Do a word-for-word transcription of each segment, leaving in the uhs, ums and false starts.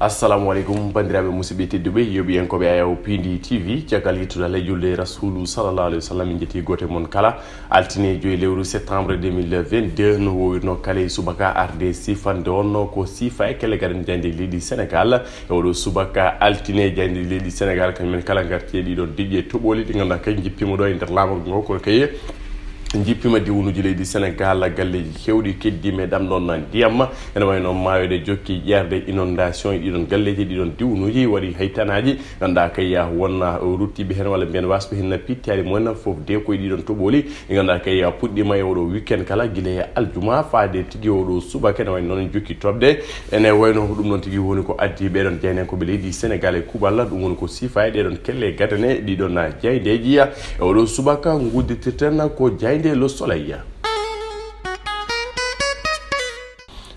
Assalamu aleykum, banndiraaɓe musidɓe tedduɓe, yoɓiyankooɓe Ayaw P D T V, caggal yettude Allah e julde e Rasuulu sallallahu alayhi wa sallam, min njetti gooto e mon kala. Altine joyi lewru septembre deux mille vingt-deux, no wowirno kala e subaka, arde sifande on ko sifa e kelle gaɗen jaaynde leydi Senegal. E oɗo subaka altine, jaaynde leydi Senegal kañum en kala ngarti e ɗiɗon diƴƴe toɓoli ɗi ngannduɗaa kay jippima ɗo e nder laamorgo ngo, kono kay jippima diwnuji leydi Senegal, galleji kewɗi keddima e ɗam ɗon ndiyam. Ene wayno maayo ɗe jokki ƴerde, inondation e ɗiɗon galleji, ɗiɗon diwnuji waɗi haytanaji. Ngannduɗaa kay wonna ruttiɓe heen walla mbiyen wasɓe heen pittaali mumen fof de koye ɗiɗon toɓoli. Ɗi ngannduɗaa kay puɗɗima e oɗo weekend kala, gila e aljuma faade tigi oɗo subaka, ene wayno noon jokki toɓde. Ene wayno ko ɗum noon tigi woni ko addi ɓeɗon jaayndiyankooɓe leydi Senegal e kuuɓal. Ɗum woni ko sifa e ɗeɗon kelle gadane ɗiɗon jaayndeji. E oɗo subaka ngudditirten ko jaaynde Le Soleil.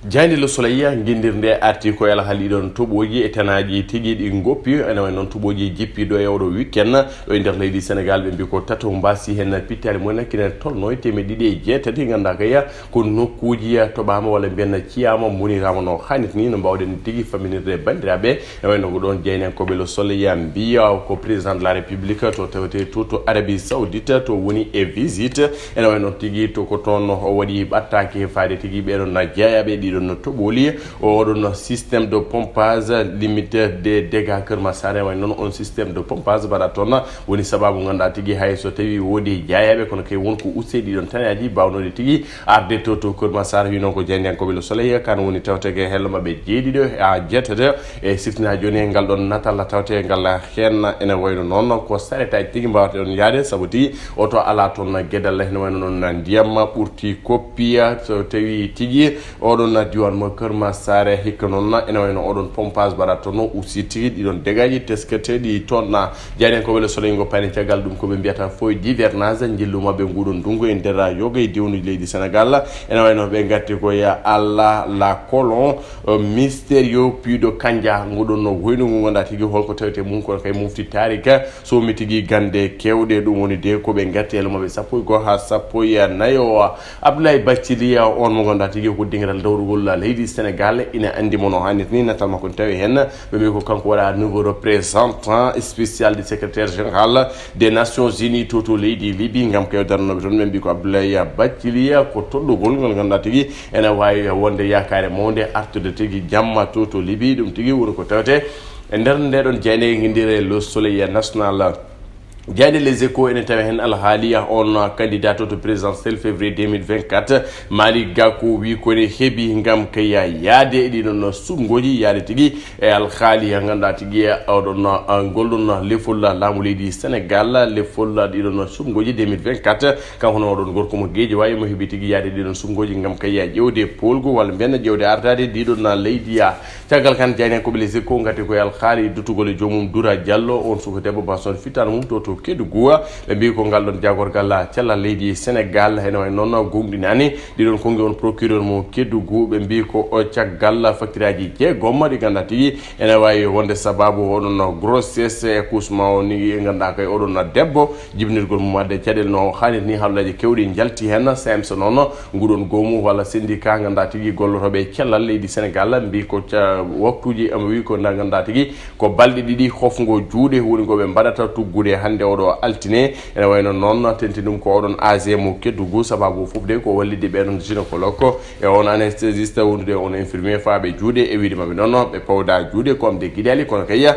Jaaynde Le Soleil, ngenndirnde arti ko e alhaali ɗiɗon toɓoji e tanaaji tigi ɗi ngoppi. Ene wayno noon toɓoji jippiɗo e oɗo weekend ɗo e nder leydi Senegal, ɓe mbi ko tato mbasi heen pittaali mumen kine tolno e teemeɗɗe ɗiɗi e jeetati, ngannduɗaa kay ko nokkuji toɓama walla mbiyen ciyama, monirama no hannirta ni, no mbawɗen tigi famminirde banndiraaɓe. E wayno ko ɗon jaayndiyankooɓe Le Soleil mbiya ko président de la République to tawete to, to Arabie Saoudite to woni e visite. Ene wayno tigi to ko toon o waɗi ɓattake faade tigi ɓeɗon jeeyaɓe ɗiɗon toɓoli. Oɗon système de pompage limite des dégâts Kër Massar, e wayno noon on système de pompage mbaɗa toon woni sababu ngannduɗaa tigi hay so tawi woodi jeeyaɓe, kono kay won ko uste ɗiɗon tanaaji bawnoɗe tigi arde to, to Kër Massar. Wino ko jaayndiyankooɓe Le Soleil, kan woni tawtege hello maɓɓe jeeɗiɗo ha jeetati. E siftina jooni e ngal ɗon natal tawte ngal heen, ene wayno noon ko saretaji tigi mbawata ɗon yaade, sabu tigi oto ala toon gedal, ene wayno noon ndiyam ɓurti koppiya so tawi tigi oɗon diwan mo Kër Massar. Hikka noon ene wayno oɗon pompage mbaɗa toon usti tigi ɗiɗon dégâts ji tesketeɗi toon. Jaayndiyankooɓe Le Soleil ngoppani caggal ɗum ko ɓe mbiyata foy d'hivernage njillu maɓɓe nguɗon ndungu e nder yoga e diwnuji leydi Senegal. Ene wayno ɓe ngatti ko ya Allah la colon, euh, mystérieux puits de Kanja, nguɗon no hoynu ngu ngannduɗaa tigi holko tawete mum, kono kay mofti taarika, somi tigi gannde kewɗe. Ɗum woni de ko ɓe ngatti e lomooɓe sappo e goho ha sappo e nayo. Abdoulaye Bathily, on mo ngannduɗaa tigi ko dingiral dawrugol leydi Senegal, ina anndi mo no hannirta ni, natal makko ne tawi heen. Ɓe mbi ko kanko waɗa nouveau représentant spécial du secrétaire général des Nations Unies to, to leydi Libye, ngam kay darnooɓe toon. Ɓe mbi ko Abdoulaye Bathily ko toɗɗugol ngol ngannduɗaa tigi ene waawi wonde yaakaare mawnde artude tigi jamma to, to Libye. Ɗum tigi woni ko tawte e nder nde ɗon jaaynde ngenndiire Le Soleil National. Jaaynde Les Échos ene tawi heen alhaali on candidat to, to présidentiel février deux mille vingt-quatre. Malick Gakou wi ko ne heɓi ngam kay yaade e ɗiɗon suɓngooji, yaade tigi e alhaali ngannduɗaa tigi oɗon, ah, ngol ɗon lefol laamu leydi Senegal, lefol ɗiɗon suɓngooji deux mille vingt-quatre. Kanko noon oɗon gorko mo Guédiawaye mo heɓi tigi yaade ɗiɗon suɓngooji ngam kay ƴeewde poolgu walla mbiyen ƴeewde artaade ɗiɗon leydi ya. Caggal kan, jaayndiyankooɓe Les Échos ngati ko e alhaali dutugol e joomum Dura Diallo, on suka debbo baston fittaandu mum to, to Kédougou. Ɓe mbi ko ngal ɗon jaagorgal cellal leydi Senegal, ene wayi noon gonɗinaani ɗiɗon konngi on procureur mo Kédougou. Ɓe mbi ko o caggal faktiraji jeegom ɗi ngannduɗaa tigi ene waawi wonde sababu oɗon grossesse e accouchement o ni ngannduɗaa kay oɗon debbo jibinirgol mum adde caɗeele no hannirta ni. Haalullaji kewɗi njalti heen. SAEMS noon nguɗon goomu walla syndicat ngannduɗaa tigi gollotooɓe e cellal leydi Senegal mbi ko ca waktuji, ɓe mbi ko nda ngannduɗaa tigi ko balɗe ɗiɗi hofngo juuɗe woni ko ɓe mbaɗata tuggude hannde oɗo altine. Ene wayno noon tenti ɗum ko oɗon A G mo Kédougou, sababu fof de ko wallitde ɓeɗon gynécologue e on anesthésiste wondude on infirmier faaɓe juuɗe e wiide maɓɓe noon ɓe pawda juuɗe ko am de giɗali, kono kay, eh,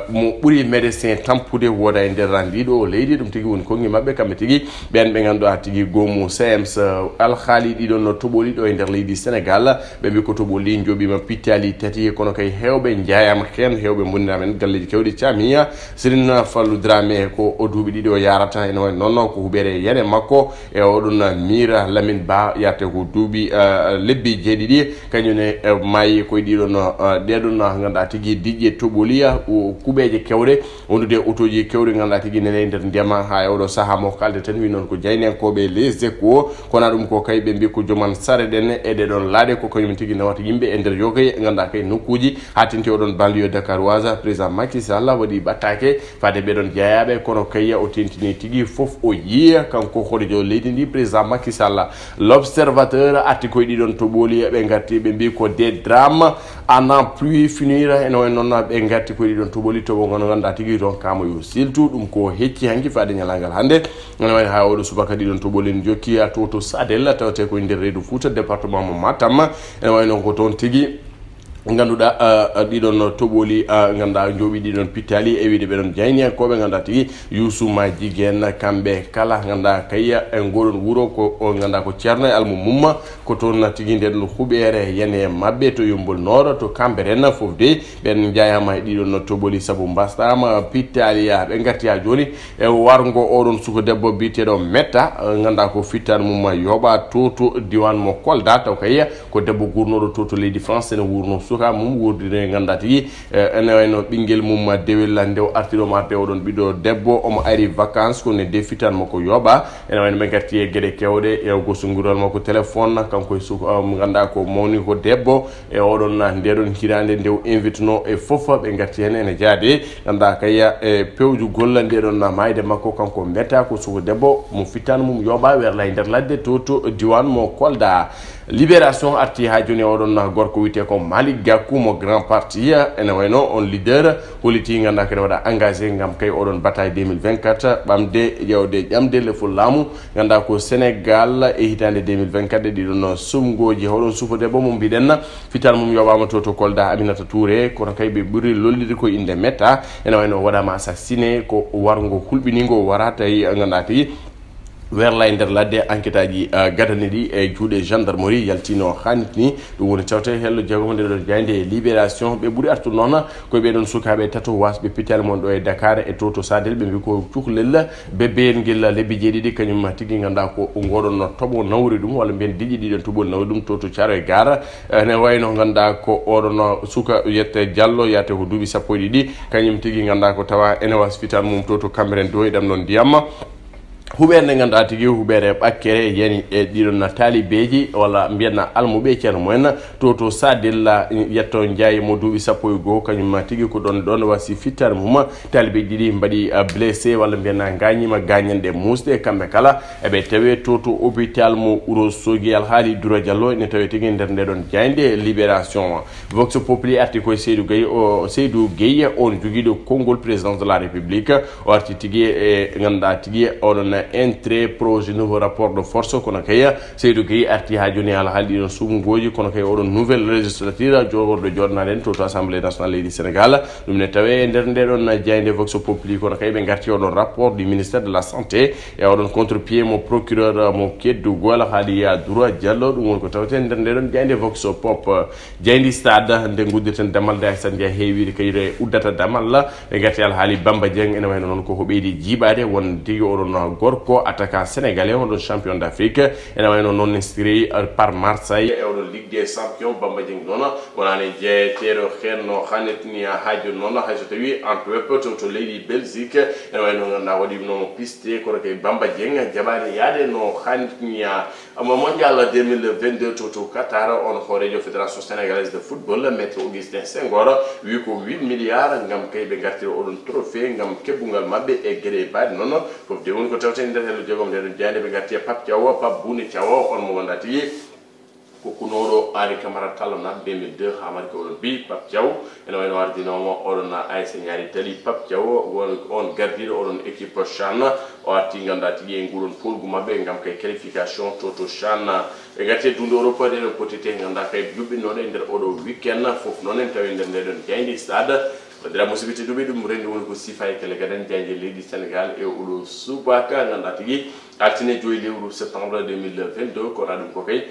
mo ɓuri médecin tampude wooda e nder ndiɗo leydi. Ɗum tigi woni konngi maɓɓe kamɓe tigi ɓen ɓe ngannduɗaa tigi goomu SAEMS. Alhaali ɗiɗon no toɓoli ɗo e nder leydi Senegal, ɓe mbi ko toɓoli joɓima pittaali tati, kono kay hewɓe jayama heen, hewɓe bonnirama en galleji kewɗi camiya. Sirina Fallou Dramé ko o duuɓi ɗiɗi o yarata, ene wayi noon ko huɓere yene makko e oɗon miira Lamine Ba, yarte ko duuɓi, eh, lebbi jeeɗiɗi, kañum ne, eh, maayi koye ɗiɗon, eh, ɗeɗon ngannduɗaa tigi diƴƴe toɓoli, o kuɓeje kewɗe, wondude otoji kewɗi ngannduɗaa tigi nene e nder ndema. Ha e oɗo saha mo kalde tan wi noon ko jaynenkooɓe Les Échos, kono ɗum ko kay ɓe mbi ko joman sare ɗen e ɗeɗon laaɗe ko kañum tigi nawata yimɓe e nder yogay ngannduɗaa kay nokkuji ha tenti oɗon banlieue dakaroise. Président Macky Sall waɗi ɓattake faade ɓeɗon jeeyaɓe, kono Kayya o tentini tigi fof o yiya kanko horejo leydi ndi, président Macky Sall. L'observateur arti koye ɗiɗon toɓoli, ɓe garti ɓe mbi ko des drames à n'en plus finir. Ene wayno noon ɓe garti koye ɗiɗon toɓoli, toɓo ngo ganduɗa tigi toon kama yo siltu, ɗum ko hecci hanki faade ñalagal hannde. Ene wayno ha oɗo subaka ɗiɗon toɓoli ne jokki a to to Sadel, tawte koye nder reedu Fouta, département mo Matam. Ene wayno ko toon tigi ganduɗa, ah, ah, ɗiɗon toɓoli, ah, ganduɗa jooɓi ɗiɗon pittali e wiide ɓe ɗon jayniyankoɓe ganduɗa tigi Youssouma Jiguen, kamɓe kala ganduɗa kayya e ngoɗon wuuro ko o ganduɗa ko Ceerno e Almu Mumma, ko toon tigi nden huɓeere yani e mabɓe to Yumbol Nord, to Cambérène fof de ɓen jayama e ɗiɗon toɓoli sabu mbasdama pittali. Ɓe garti ha joni e wargo oɗon suko debbo biyeteɗo Metta, eh, ganduɗa ko fittan mum yoɓa to to diwan mo Kolda, taw kayya ko debbo gurnoɗo to to leydi France, ene wurno suka mum wurdino e ganduɗa tigi, eh, ene wayno ɓinguel mum dewel nde o arti ɗo marde oɗon ɓiɗɗo debbo, omo ari vacances, kono de fittan mo ko yoɓa. Ene wayno ɓe garti e gueɗe kewɗe e gosogurol makko téléphone, kanko e suka mo ganduɗa ko mawni ko debbo, e oɗon na ndeɗon hirande nde o invitno e fof ɓe garti hen ene jaade. Ganduɗa kayya e pewjugol ndeɗon na mayde makko kanko Metta ko suko debbo mo fittan mum yoɓa werla e nder ladde to to diwan mo Kolda. Libération arti ha joni oɗon gorko wiyete ko Malick Gakou mo Grand Parti, ene wayno on leader holliti ganduɗa kadi waɗa engagé gam kay oɗon bataille deux mille vingt-quatre ɓamde ƴewde ƴamde lefol laamu ganduɗa ko Sénégal e hitande deux mille vingt-quatre. Ɗiɗon sumgoji oɗon suko debbo mo mbiɗen fittan mum yoɓama to to Kolda, Aminata Touré, kono kay ɓe ɓuri lollirde ko inde Metta, ene wayno waɗama assassiné ko wargo hulɓinigo wara tawi ganduɗa tigi werla e nder ladde enquête aji, ah, gadani ɗi e juuɗe gendarmerie yaltino hannit ni. Ɗum woni tawte hello jeegomo nde ɗon jayde e Libération. Ɓe ɓuri artude noon ko ɓe ɗon sukaɓe tato wasɓe pittali mon ɗo e Dakar e to to Sadel, ɓe mbi ko cukalel bebeyel ngel lebbi jeeɗiɗi, kañum tigi ganduɗa ko ngoɗon no toɓo nawri ɗum walla mbiyen diƴƴe ɗiɗon toɓol nawri ɗum to to Thiaroye Gare. Ene wayno ganduɗa ko oɗon suka yette Diallo yahate ko duuɓi sappo e ɗiɗi, kañum tigi ganduɗa ko tawa ene was fittan mum to to Cambérène do e ɗam ɗon ndiyam. Huɓeere nde ganduɗa tigi huɓeere ɓakkere yani e ɗiɗon na taalibeji walla mbiyanna almuɓe ceerno mumen to to Sadilla yetto Ndiaye mo duuɓi sappo e goho, kañum ma tigi ko ɗon ɗon wasi fittare mum. Taalibeji ɗiɗi mbaɗi, ah, blessé walla mbiyanna gañima gañanɗe musɗe, kamɓe kala eɓe tawe to to hôpital mo Wuro Sogi. Alhaali Dura Diallo ene tawe tigi nder nde ɗon jaaynde Libération. Vox Populi arti koye Seydou Gueye, o Seydou Gueye on jogiiɗo konngol présidence de la République. O arti tigi e ganduɗa tigi oɗon entrée projet nouveau rapport de force, kono kay Seydou Gueye arti ha joni alhaali ɗiɗon suɓngoji, kono kay oɗon nouvelle législature jogorɗo joɗanaɗen to to Assemblée nationale leydi Sénégal. Ɗum ne tawe e nder nde ɗon jaaynde Vox Populi, kono kay ɓe garti oɗon rapport du ministère de la santé e oɗon contre pied mo procureur mo keddugol alhaali ya Dura Diallo. Ɗum woni ko tawte nder nde ɗon jaaynde Vox Pop. Jayndi Stade, nde guddirten damal nde Aysata Ndiaye heewiri kayre uddata damal. Ɓe gati alhaali Bamba Dieng, ene wayno noon ko ko ɓeydi jiiɓaade won tigi oɗon gorko attaquant sénégalais, oɗon champion d'Afrique. Ene wayno noon inscrit par Marseille e oɗon Ligue des champions. Bamba Dieng noon wonani jeeyeteeɗo heen no hannirtini haa jooni noon, hay so tawii Antwerp to, to leydi Belgique. Ene wayno ngannduɗaa waɗiino mo piste, kono kay Bamba Dieng jaɓaani yaade no hannirtini Amma mondial deux mille vingt-deux to to Qatar, on hooreejo Fédération Sénégalaise de Football, Maître Augustin Senghor, wi ko huit milliards ngam kay ɓe gartira oɗon trophée ngam kebbungal maɓɓe e geɗe e baɗe noon. Fof de woni ko tawte nder hello jeegom nde ɗon jaaynde ɓe garti e Pape Thiaw, Pape Bouna Thiaw, on mo wonda tigi ko kunooɗo Henri Camara Talon deux mille deux haa mari ko oɗon mbi Pape Thiaw. Ene wayno ardinoomo oɗon A S Niari Tali, Pape Thiaw, won on gardiiɗo oɗon équipe CHAN. O arti ngannduɗaa tigi e nguɗon polgu maɓɓe ngam kay qualification to, to CHAN. Ɓe ngarti e dunde Europe ɗe ɗo potite ngannduɗaa kay juɓɓinnoɗe e nder oɗo weekend. Fof noon en tawi nder nde ɗon jayndi stade. Bandira musidɓe tedduɓe, ɗum rendi woni ko sifa e kele gaden jayndi leydi Sénégal e oɗo subaka ngannduɗaa tigi altine joyi lewru septembre deux mille vingt-deux. Ko ɗum ko kay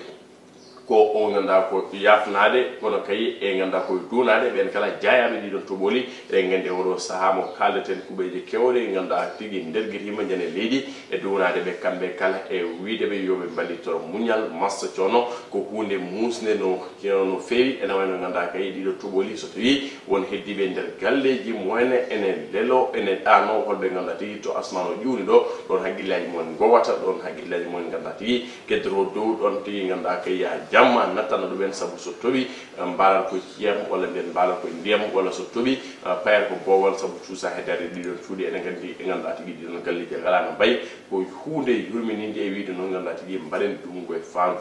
ko o ngannduɗaa ko yaafnaade, kono kay e ngannduɗaa ko duunaade ɓeen kala jaayaaɓe ɗiɗon toɓooli. Eɗen nganndi oɗo sahaa mo kaaldeten kuɓeeje keewɗe ngannduɗaa tigi ndergitiima njane leydi e duunaade ɓe kamɓe kala e wiyde ɓe yo ɓe mballitoro muñal, massa coono, ko huunde muusnde no, no feewi. Ene wayno ngannduɗaa kay ɗiɗo toɓooli so tawii won heddiiɓe nder galleeji mumen ene lelo, ene ɗaano holɓe ngannduɗaa tigi to asmaan o ƴuwni ɗo, ɗoon hakkillaaji mumen ngowata, ɗoon hakkillaaji mumen ngannduɗaa tigi keddoro dow ɗoon tigi ngannduɗaa kay ya Amma nattana ɗumen sabu so toɓi, eh, mbaalan koye ciyam, walla mbiyen mbaalan koye ndiyam, walla so toɓi, eh, payen ko boowal sabu cuusa he darde ɗiɗon cuuɗi. Eɗen nganndi, ɓe ngannduɗaa tigi ɗiɗon galleeji ngalaa no mbayi. Ko huunde yurminiinde e wiyde noon, ngannduɗaa tigi mbaɗen junngo e faandu,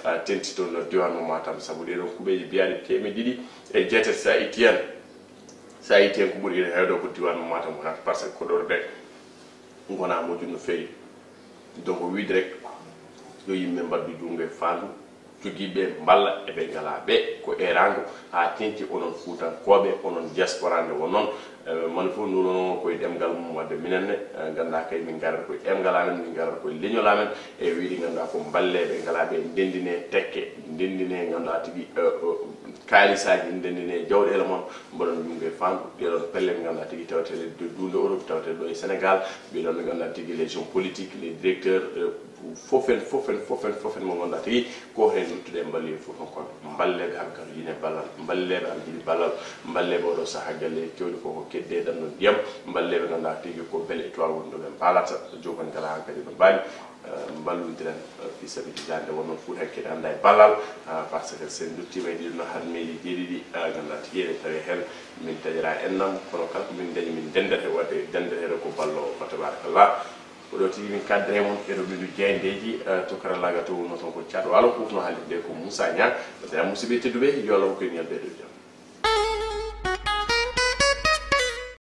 eh, tenti toon no diiwaan mo Matam, sabu ɗee ɗoon kuɓeeje biyaaɗe teemedde ɗiɗi e jeetati, so a ittii heen, so a ittii heen ko ɓuri ene heewde ko diiwaan mo Matam wonata, par ce que koɗorɗe ngonaa moƴƴu no feewi. Donc, wiyde rek yo yimɓe mbaɗdu junngo e faandu, jogiiɓe mballa e ɓe ngalaa ɓe, ko eeraango haa teeŋti. Onon Fuutankooɓe, onon diaspora nde wonnon, eh, moni fof nuunono koye ɗemngal mum, wadde minen ne, eh, nganndaa kay min ngarata koye ɗemngal amen, min ngarata koye leñol amen, e wiyde ngannduɗaa ko mballe ɓe ngalaa ɓe, ndenndine tekke, ndenndine ngannduɗaa tigi, eh, eh, kaalisaaji, ndenndine jawɗeele mon, mbaɗon junngo e faandu. Ɗee ɗoon pelle ɓe ngannduɗaa tigi tawetee e duunde Europe, tawetee ɗo e Sénégal, ɓee ɗoon ɓe ngannduɗaa tigi les hommes politiques, les directeurs, eh, fof en, fof en, fof en, fof en mo ngannduɗaa tigi ko heen luttude e mballeeɓe fof on kon. Mballeeɓe hankadi ine ballal, mballeeɓe am jiɗi ballal, mballeeɓe oɗo sahaa galle kewɗi ko, ko kedde ɗam no ndiyam, mballeeɓe ngannduɗaa tigi ko belle étoile woni ɗo ɓe mbaalata, joomum en ngalaa hankadi no mbaali. Eh, mballondiren, eh, fii sabilillah, nde wonnoo Fuutankee ene annda e ballal, ah, par ce que so en nduttiima e ɗiɗo no harmeeji jeeɗiɗi, ah, ngannduɗaa tigi eɗen tawi heen min taƴiraa enɗam, kono kala ko min ndañi min ndenndata, wadde ndenndata ko balloowo, fa tabarakallah. Ko ɗo tigi min kaddere mon e ɗo ɓiɗo jaayndeeji, eh, to karallaagal to wonnoo toon ko Caat Waalo, kuufnoo haalirde ko Moussa Niang. Wadde musidɓe tedduɓe, yo Allah hokku en ñalɗi e dow jam.